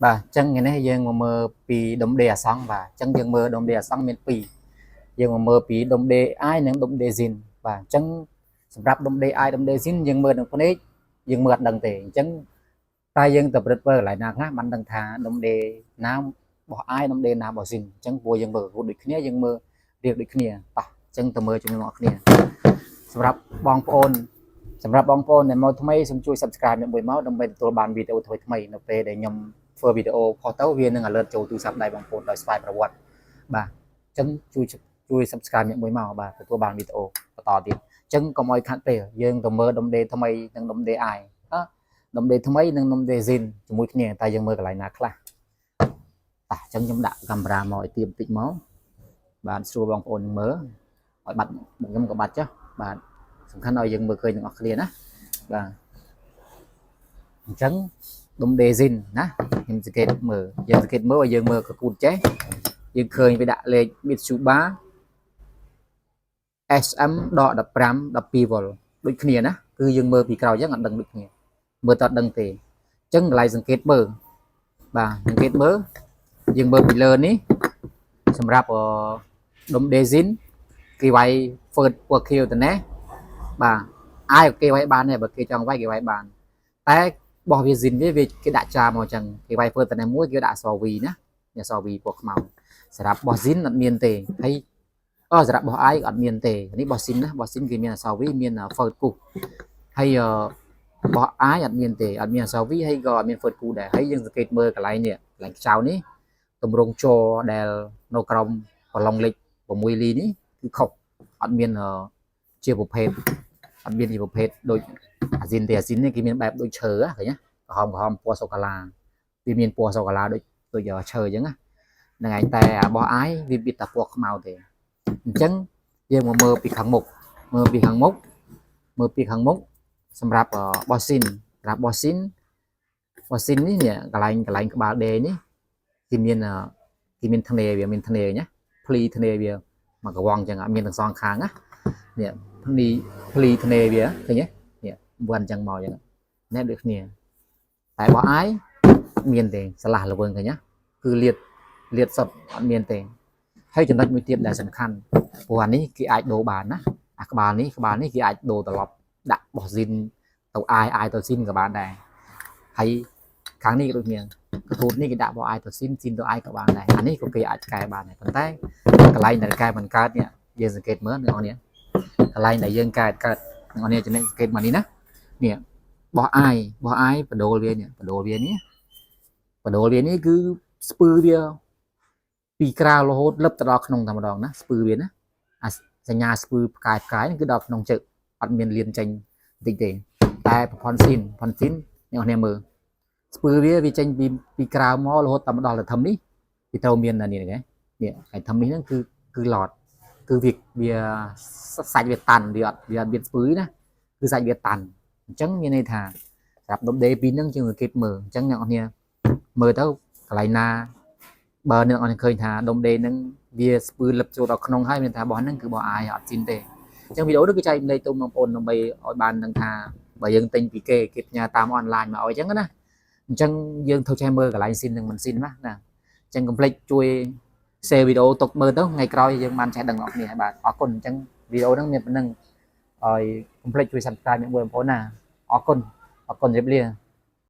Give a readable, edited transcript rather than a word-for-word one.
បាទអញ្ចឹងថ្ងៃនេះយើងមកមើលពីដុំដេអាសង់បាទអញ្ចឹងយើងមើលដុំដេអាសង់មានពីរយើងមកមើលពីដុំដេ I និងដុំដេ Zin បាទអញ្ចឹងសម្រាប់ដុំដេ I ដុំដេ Zin យើងមើលនឹងភ្នែកយើងមើលអត់ដឹងទេអញ្ចឹងតែយើងទៅប្រព្រឹត្តមើលកន្លែងណាខ្លះបានដឹងថាដុំដេណារបស់ I ដុំដេណារបស់ Zin អញ្ចឹងព្រោះយើងមើលរូបដូចគ្នាយើងមើលរៀបដូចគ្នាតោះអញ្ចឹងទៅមើលជាមួយអ្នកគ្នាសម្រាប់បងប្អូនសម្រាប់បងប្អូនដែលមកថ្មីសូមជួយ Subscribe មួយមកដើម្បីទទួលបានវីដេអូថ្មីៗនៅពេលដែលខ្ញុំធ្វើវីដេអូផុសទៅវានឹង alert ចូលទូរស័ព្ទដៃបងប្អូនដោយស្វ័យប្រវត្តិបាទអញ្ចឹងជួយជួយ Subscribe មួយមកបាទទទួលបានវីដេអូបន្តទៀតអញ្ចឹងកុំឲ្យខាត់ពេលយើងទៅមើលដុំដេថ្មីនិងដុំដេ I ដុំដេថ្មីនិងដុំដេ Zin ជាមួយគ្នាតែយើងមើលកន្លែងណាខ្លះតោះអញ្ចឹងខ្ញុំដាក់កាមេរ៉ាមកឲ្យទៀបបន្តិចមកបាទស្រួលបងប្អូននឹងមើលឲ្យបាត់ខ្ញុំក៏បាត់ចុះបាទសំខាន់ឲ្យយើងមើលឃើញទាំងអស់គ្នាណាបាទអញ្ចឹងដុំដេ Zin ណាខ្ញុំសង្កេតមើលយើងសង្កេតមើលឲ្យយើងមើលកគូតចេះយើងឃើញវាដាក់លេខ Mitsuba SM ដក15 12 V ដូចគ្នាណាគឺយើងមើលពីក្រោយអញ្ចឹងអត់ដឹងដូចគ្នាមើលតអត់ដឹងទេអញ្ចឹងកន្លែងសង្កេតមើលបាទសង្កេតមើលយើងមើលពីលើនេះសម្រាប់ដុំ Dezin គេវាយ first ពណ៌ខៀវទៅណាបាទអាយគេវាយបានដែរបើគេចង់វាយគេវាយបានតែបោះវា Zin វាវាគេដាក់ចាមកអញ្ចឹងគេវាយ first ទៅនេះមួយគេដាក់អក្សរ V ណាអក្សរ V ពណ៌ខ្មៅសម្រាប់បោះ Zin អត់មានទេហើយអូសម្រាប់បោះ I អត់មានទេនេះបោះ Zin ណាបោះ Zin គេមានអក្សរ V មាន first គូសហើយបោះ I អត់មានទេអត់មានអក្សរ V ហើយក៏អត់មាន first គូដែរហើយយើងសង្កេតមើលកន្លែងនេះកន្លែងខ្ចៅនេះទម្រង់ជ័រដែលនៅក្រោមប្រឡងលេខ6លីនេះគឺខុសអត់មានជាប្រភេទអត់មានជាប្រភេទដូចអាស៊ីនទេអាស៊ីននេះគេមានបែបដូចឈើឃើញណាក្រហមក្រហមពណ៌សូកូឡាវាមានពណ៌សូកូឡាដូចដូចឈើអញ្ចឹងណាហ្នឹងឯងតែអារបស់អាយវាមានតែពណ៌ខ្មៅទេអញ្ចឹងយើងមកមើលពីខាងមុខមើលពីខាងមុខមើលពីខាងមុខសម្រាប់បោះស៊ីនសម្រាប់បោះស៊ីនបោះស៊ីននេះនេះកន្លែងកន្លែងក្បាលដេនេះគេមានគេមានធ្នេវាមានធ្នេណាភ្លីធ្នេវាមកកវងអញ្ចឹងអត់មានទាំងសងខាងណានេះភ្លីភ្លីធ្នេវាឃើញទេនេះវាន់អញ្ចឹងមកអញ្ចឹងណែដូចគ្នាតែបោះអាយអត់មានទេឆ្លាស់ល្វើងឃើញណាគឺលៀតលៀតសុតអត់មានទេហើយចំណុចមួយទៀតដែលសំខាន់ព្រោះអានេះគេអាចដូរបានណាអាក្បាលនេះក្បាលនេះគេអាចដូរត្រឡប់ដាក់បោះស៊ីនទៅអាយអាយទៅស៊ីនក៏បានដែរហើយខាងនេះក៏ដូចគ្នាកទូតនេះគេដាក់បោះអាយទៅស៊ីនស៊ីនទៅអាយក៏បានដែរអានេះក៏គេអាចកែបានដែរប៉ុន្តែកន្លែងដែលកែមិនកើតនេះយើងសង្កេតមើលអ្នកនរកន្លែងដែលយើងកែកើតអ្នកនរចំណេញសង្កេតមកនេះណានេះបោះអាយបោះអាយបដូលវានេះបដូលវានេះបដូលវានេះគឺស្ពឺវាពីក្រៅរហូតលឹបទៅដល់ក្នុងតែម្ដងណាស្ពឺវាណាអាសញ្ញាស្ពឺផ្កាយផ្កាយគឺដល់ក្នុងជើងអត់មានលៀនចេញបន្តិចទេតែប្រព័ន្ធស៊ីនប្រព័ន្ធស៊ីនអ្នកនរមើលស្ពឺវាវាចេញពីពីក្រៅមករហូតតែមកដល់ទៅធំនេះវាត្រូវមាននេះនេះនេះហើយធំនេះហ្នឹងគឺគឺឡតគឺវាវាសាច់វាតាន់វាអត់វាអត់មានស្ពឺណាគឺសាច់វាតាន់អញ្ចឹងមានន័យថាសម្រាប់ដុំដេពីរហ្នឹងជាងគេមើលអញ្ចឹងអ្នកនរមើលទៅកន្លែងណាបើអ្នកនរឃើញថាដុំដេហ្នឹងវាស្ពឺលឹបចូលដល់ក្នុងហើយមានថាបោះហ្នឹងគឺបោះអាយអត់ស៊ីនទេអញ្ចឹងវីដេអូនេះគឺចែកម្លែកទៅបងប្អូនដើម្បីឲ្យបានដឹងថាបើយើងទិញពីគេគេផ្ញើតាមអនឡាញមកឲ្យអញ្ចឹងណាអញ្ចឹងយើងត្រូវចេះមើលកន្លែងស៊ីននិងមិនស៊ីនណាណាអញ្ចឹងកុំភ្លេចជួយ share វីដេអូទុកមើលទៅថ្ងៃក្រោយយើងបានចេះដឹងដល់គ្នាហើយបាទអរគុណអញ្ចឹងវីដេអូហ្នឹងមានប៉ុណ្្នឹងឲ្យកុំភ្លេចជួយ Subscribe មួយបងប្អូនណាអរគុណអរគុណជម្រាបលា។